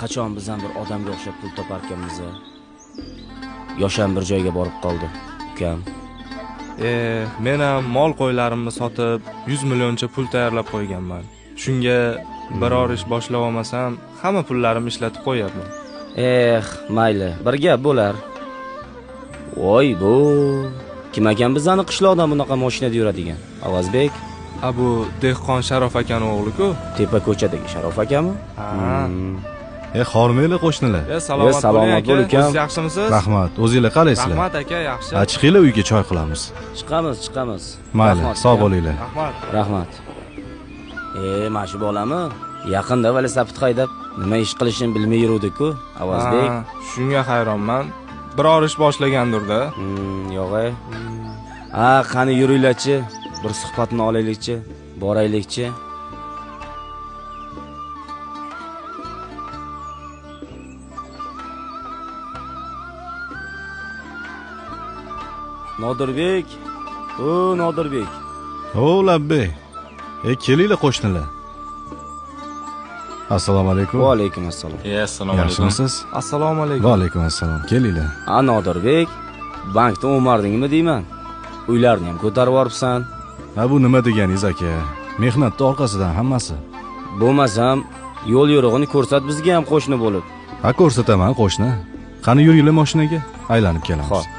Qachon biz ham bir odamga o'xshab pul toparkanmiz? Yosham bir joyga borib qoldi, ukam. Men ham mol qo'ylarimni sotib 100 millioncha pul tayyorlab qo'yganman. Shunga biror ish boshlab olmasam, hamma pullarimni ishlatib qo'yapman. Mayli, bir gap bo'lar. Voy bu, kim ekan bizani qishloqdan bunaqa mashinada yuradigan? Avazbek? A bu dehqon Sharof akaning o'g'li-ku. Tepa ko'chadagi Sharof akami? Ha. Hormanglar qo'shnilar. Salomat bo'ling aka. O'zingiz yaxshimisiz? Rahmat. O'zinglar qalaysizlar? Rahmat aka, yaxshi. Chiqinglar, uyga choy qilamiz. Chiqamiz. Mayli, sog' bo'linglar. Rahmat. Rahmat. Mana shu bolami? Yaqinda velosiped haydab nima ish qilishini bilmay yuruvdi-ku, Avazbek. Shunga hayronman. Biror ish boshlagandir-da. Yo'q. Qani yuringlarchi, bir suhbatni olaylikchi, boraylikchi. Nodirbek, o Nodirbek. O labbay. Kelinglar qo'shnilar. Assalomu alaykum. Va alaykum assalom. Assalomu alaykum. Yaxshimisiz? Assalomu alaykum. Va alaykum assalom. Kelinglar. Nodirbek, bankda o'mardingmi deyman. Uylarni ham ko'tarib yuboribsan. Bu nima deganingiz aka? Mehnatning orqasidan hammasi. Bo'lmasam, yo'l yo'rig'ini ko'rsat bizga ham qo'shni bo'lib. Ha, ko'rsataman qo'shni. Qani yuringlar mashinaga, aylanib kelamiz. Xo'p.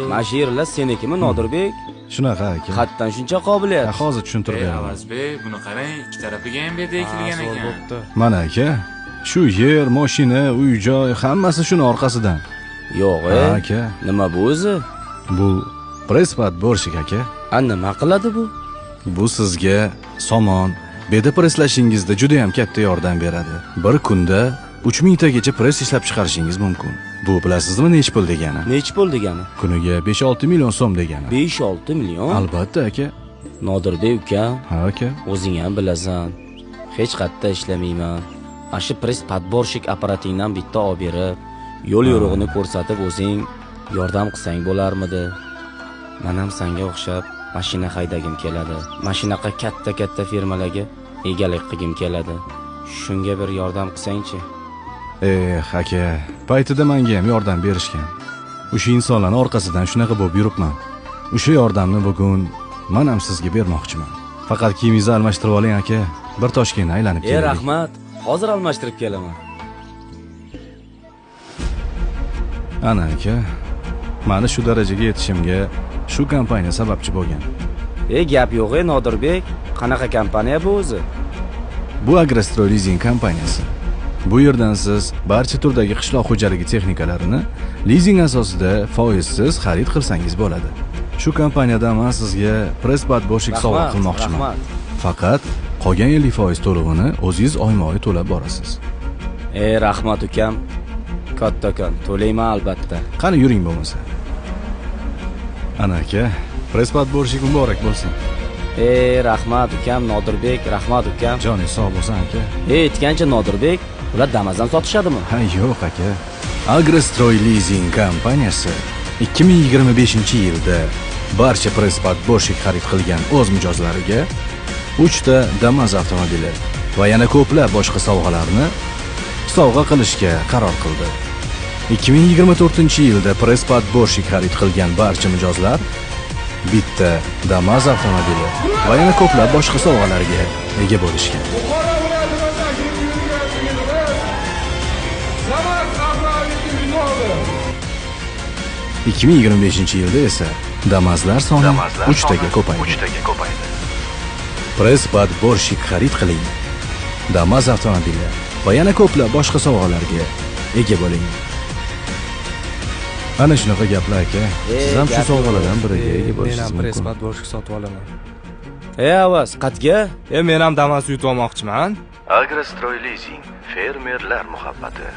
Mana shu yerlar senikimi, Nodirbek? Shunaqa aka. Qatdan shuncha qobiliyat. Hozir tushuntirib beraman. Avazbek, buni qarang, ikki tarafiga ham beda ekilgan ekan. Mana aka, shu yer, mashina, uy, joy hammasi shuni orqasidan. Yo'q, aka. Nima bu o'zi? Bu press podborщик aka. Nima qiladi bu? Bu sizga somon, beda presslashingizda juda ham katta yordam beradi. Bir kunda 3000 tagacha press ishlab chiqarishingiz mumkin. Bu bilasizmi nech pul degani? Nech pul degani? Kuniga 5-6 million so'm degani. 5-6 million? Albatta aka. Nodirbek uka. Ha aka. O'zing ham bilasan. Hech qayerda ishlamayman. Ana shu press podborщик apparatingdan bitta olib berib, yo'l yo'rig'ini ko'rsatib o'zing yordam qilsang bo'larmidi? Men ham senga o'xshab mashina haydagim keladi. Mashinaqa katta-katta firmalarga egalik qilgim keladi. Shunga bir yordam qilsangchi. Aka, paytida menga ham yordam berishgan. O'sha insonlarning orqasidan shunaqa bo'lib yuribman. O'sha yordamni bugun men ham sizga bermoqchiman. Faqat kiyimingizni almashtirib oling aka, bir Toshkentni aylanib keling. Rahmat. Hozir almashtirib kelaman. Ana aka, meni shu darajaga yetishimga shu kompaniya sababchi bo'lgan. Gap yo'q, Nodirbek. Qanaqa kompaniya bu o'zi? Bu Agrostroy lizing kompaniyasi. Bu yerdan siz barcha turdagi qishloq xo'jaligi texnikalarini lizing asosida foizsiz xarid qilsangiz bo'ladi. Shu kompaniyadan men sizga press podborщик sovg'a qilmoqchiman. Faqat qolgan 50% to'lovini o'zingiz oyma-oy to'lab borasiz. Rahmat ukam. Kattakon, to'layman albatta. Qani yuring bo'lmasa. Ana aka, press podborщик muborak bo'lsin. Rahmat ukam Nodirbek, rahmat ukam. Joningiz sog' bo'lsin aka. Aytgancha Nodirbek, ular Damazdan sotishadimi? Ha, yo'q aka. Agrostroy lizing kompaniyasi 2025-yilda barcha press podborщик xarid qilgan o'z mijozlariga 3 ta Damas avtomobili va yana ko'plab boshqa sovg'alarni sovg'a qilishga qaror qildi. 2024-yilda press podborщик xarid qilgan barcha mijozlar bitta Damas avtomobili va yana ko'plab boshqa sovg'alarga ega bo'lishgan. 2025-yilda esa Damazlar soni 3 taga ko'paydi. Press podborщик xarid qiling. Damas avtomobili va yana ko'plab boshqa sovg'alarga ega bo'ling. Ana shunaqa gaplar aka. Siz ham shu sovg'alardan biriga ega bo'lishingiz mumkin. Men ham press podborщик sotib olaman. Avaz, qatga? Men ham Damas yutib olmoqchiman. Agrostroy lizing, fermerlar muhabbati.